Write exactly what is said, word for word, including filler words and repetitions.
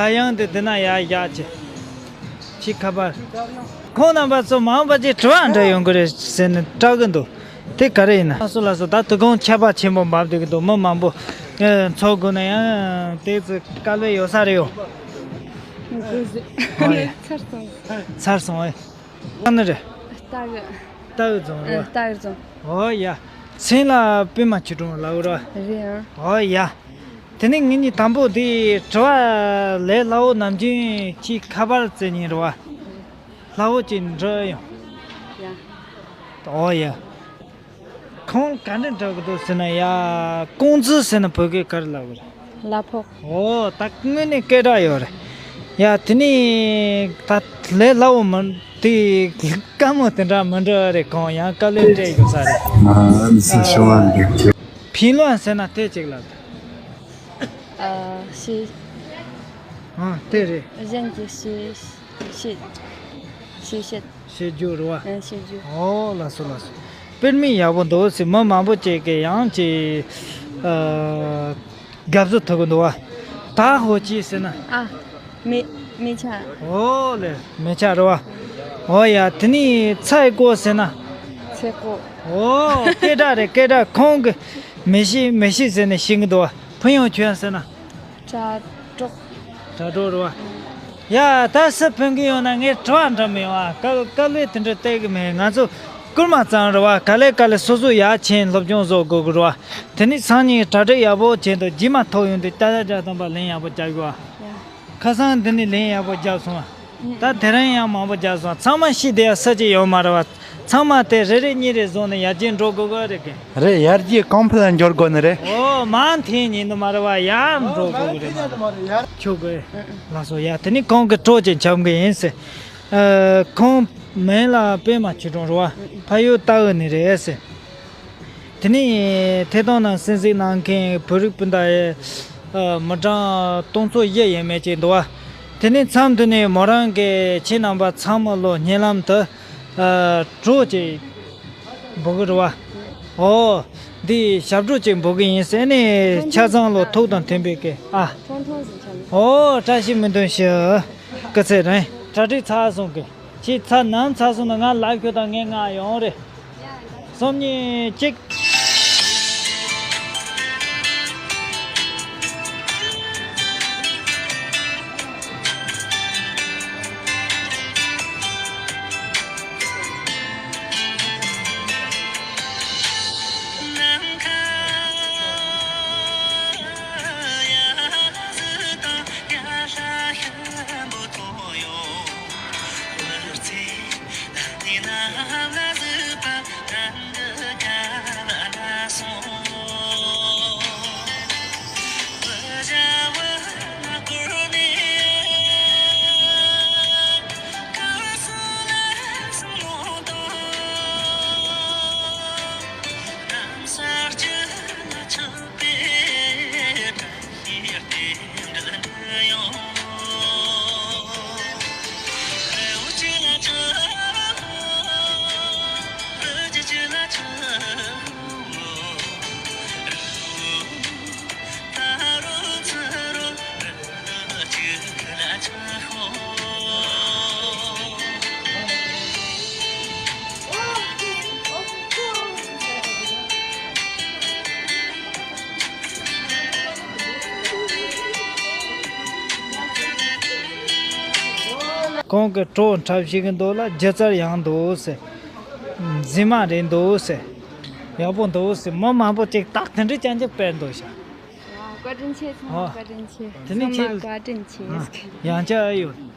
ད་ཡང་དེ་འདི་ན་ཡར་བཞག་ཅིག་ཁྱི་ཁ་པར། ཁོང་རྣམ་པ་ཚོ་མང་པོ་ཅིག་དྲི་བ་འདྲ་ཡོང་གི་རེད་ཟེར་ནས་སྐྲག་གི་འདུག་དེ་ག་རེ་ཡིན་ན། ལགས་སོ་ལགས་སོ། ད་དུས་གང་ཆར་པ་ཆེན་པོ་འབབ་བསྡད་ཀྱི་འདུག་མི་མང་པོ་ཨེ་འཚོ་དགོས་ན་ཡང་དེ་ཚོ་དཀའ་ལས་ཡོད་ས་རེད་ཡོད། ཨོ་ཡ། ཚར་སོང་། ཚར་སོང་ཨེ། གང་ནས་རེད། རྟ་གི། རྟ་གི་རྫོང་རེད། རྟ་གི་རྫོང་། ཨོ་ཡ། མཚན་ལ་པད་མ་ཆོས་སྒྲོན་ལབ་རེད། རེད་ཨང་། ཨོ་ཡ། དེ་ནས་ངེད་གཉིས་དང་པོ་དེ་དྲི་བ་ལས་སླ་བོ་ནམ་རྒྱུན་ཁྱི་ཁ་པར་བཙལ་མཁན་རེད་བ། སླ་བོ་ཅིག་འདྲི་ཡོང་། ཡ། ཨོ་ཡ། ཁོང་ག་འདྲ་འདྲི་གི་འདུག་ཟེར་ན་ཡ། ཀོང་ཙི་ཟེར་ན་བོད་སྐད་ག་རེ་ལབ་དགོས་རེད། གླ་ཕོགས། ཨོ་ད་དངོས་གནས་སྐད་གྲགས་ཡོད་རེད། ཡ་དེ་ནས་ད་ལས་སླ་བོ་མིན་དེ་དཀའ་མོ་དེ་འདྲ་མི་འདྲ་རེད། ཁོང་ཡང་དཀའ་ལས་སྤྲད་ཡོད་ས་རེད། ཨ་ནི་སུ་ཤོང་བ་འདུག་ཕིང་ལོན་ཟེར་ན་དེ་གཅིག་ལ། ཨ་ཤི། ཨ་དེ་རེད། གཞན་གྱི་ཤི་ཤི་ཤི་ཤི། ཤེས་རྒྱུ་རེད་བ། ཨ་ཤེས་རྒྱུ། ཨོ་ལགས་སོ་ལགས་སོ། དཔེ་མི་ཡག་པོ་འདུག་ཟེར། མི་མང་པོ་ཅིག་གིས་ཡང་ཅིག་ཨ་དགའ་བསུ་ཐོབ་གི་འདུག་བ། ད་ཧོ་ཅི་ཟེར་ན། ཨ་མི་མི་ཆ། ཨོ་ལེ་མི་ཆ་རེད་བ། ཨོ་ཡ་དེ་ནི་ཚ་ཡི་ཀོ་ཟེར་ན། ཚེ་ཀོ། ཨོ་སྐད་གྲགས་རེད་སྐད་གྲགས། ཁོང་གི་མི་ཤི་མི་ཤི་ཟེར་ནས་ཤི་གི་འདུག་བ། ཕུ་ཡོང་ཁྱོད་ཟེར་ན། དྲ་གྲོགས། དྲ་གྲོགས་རེད་བ། ཡ་ད་སུ་ཕན་གི་ཡོང་ན་ངས་དྲི་བ་འདྲི་མི་ཡོང་ཨ། དཀའ་དཀའ་ལས་དེ་འདྲ་སྟེར་གི་མེད། ང་ཚོ་སྐུལ་མ་ཙམ་རེད་བ། ག་ལེ་ག་ལེ་སོ་སོ་ཡར་ཕྱིན་སློབ་སྦྱོང་བཟོ་དགོས་གི་རེད་བ། དེ་ནས་སང་ཉིན་གྲ་སྒྲིག་ཡག་པོ་བྱས་འདུག་རྗེས་མ་ཐོབ་ཡོང་དུས་ཏ་ཏ་བརྒྱ་སྟོང་པ་ལན་ཡག་པོ་རྒྱག་དགོས་ཨ། ཡ། ཁ་སང་འདི་ནས་ལན་ཡག་པོ་བརྒྱབ་སོང་ཨ། ད་དེ་རིང་ཡང་མང་པོ་བརྒྱབ་སོང་། ཚང་མ་ཤི་བསྡད་ཡ་ས་ཅིག་ཡོད་མ་རེད་བ། ཚང་མ་དེ་རེ་རེ་གཉིས་རེ་བཟུང་ནས་ཡར་རྒྱས་འགྲོ་དགོས་གི་རེད་གི། རེད། ཡར་རྒྱས་གོང་འཕེལ་ལ་འགྱུར་དགོས་ནི་རེད། ཨོ་མ་འཐེན་ཉིན་དུ་མ་རེད་བ། ཡར་འགྲོ་དགོས་གི་རེད་མ་རེད། ཆོག་གི། ལགས་སོ་ཡ། དེ་ནི་ཁོང་གི་གྲོགས་ཅིག་འཆམ་གི་ཡིན་ཟེར། ཨ་ཁོང་མིང་ལ་པད་མ་ཆོས་སྒྲོན་རེད་བ། ཕ་ཡུལ་རྟ་དབུ་ནས་རེད་ཟེར། དེ་ནས་ཐད་གཏོང་ནང་གསན་གཟིགས་གནང་མཁན་བོད་རིགས་སྤུན་ཟླ་ཡི་ཨ་མི་གྲངས་སྟོང་ཚོ་བཞི་ཡས་མས་ཅིག་འདུག་བ། དེ་ནས་མཚམས་འདི་ནས་མོ་རང་གིས་ཁྱེད་རྣམ་པ་ཚང་མ་ལོ་སྙན་ལམ་དུ་ཨ་བྲོ་ཅིག་འབུལ་གི་རེད་བ། ཨོ། འདི་ཞབས་བྲོ་ཅིག་འབུལ་གི་ཡིན་ཟེར་ནས་ཆ་ཚང་ལོ་ཐུགས་དང་མཐུན་པའི་སྐད་ཨ། ཨོ་བཀྲ་ཤིས་སྨོན་འདུན་ཞུ། སྐུ་ཚེ་རིང་། གྲ་སྒྲིག་ཚར་སོང་གི། ཁྱེད་ཚ་ནམ་ཚ་སོང་ན་ང་ལབ་ཤོག་དང་ངས་མངགས་ཡོང་རེད། གསུམ་གཉིས་གཅིག་ཁོང་གི་བྲོ་འཁྲབ་ཤེས་ཀྱི་འདུག་ལ་སྒྱུ་རྩལ་ཡང་འདུག་ཟེར། མཛེས་མ་རེད་འདུག་ཟེར། ཡག་པོ་འདུག་ཟེར། མི་མང་པོ་ཅིག་རྟགས་དེ་འདྲ་ཅན་ཅིག་སྤེལ་འདུག་ཤག་བཀའ་དྲིན་ཆེ། ཚང་མ་བཀའ་དྲིན་ཆེ། དེ་ནས་ཚང་མ་ཁྱེད་བཀའ་དྲིན་ཆེ། ཡང་བསྐྱར་ཨ་ཡོད།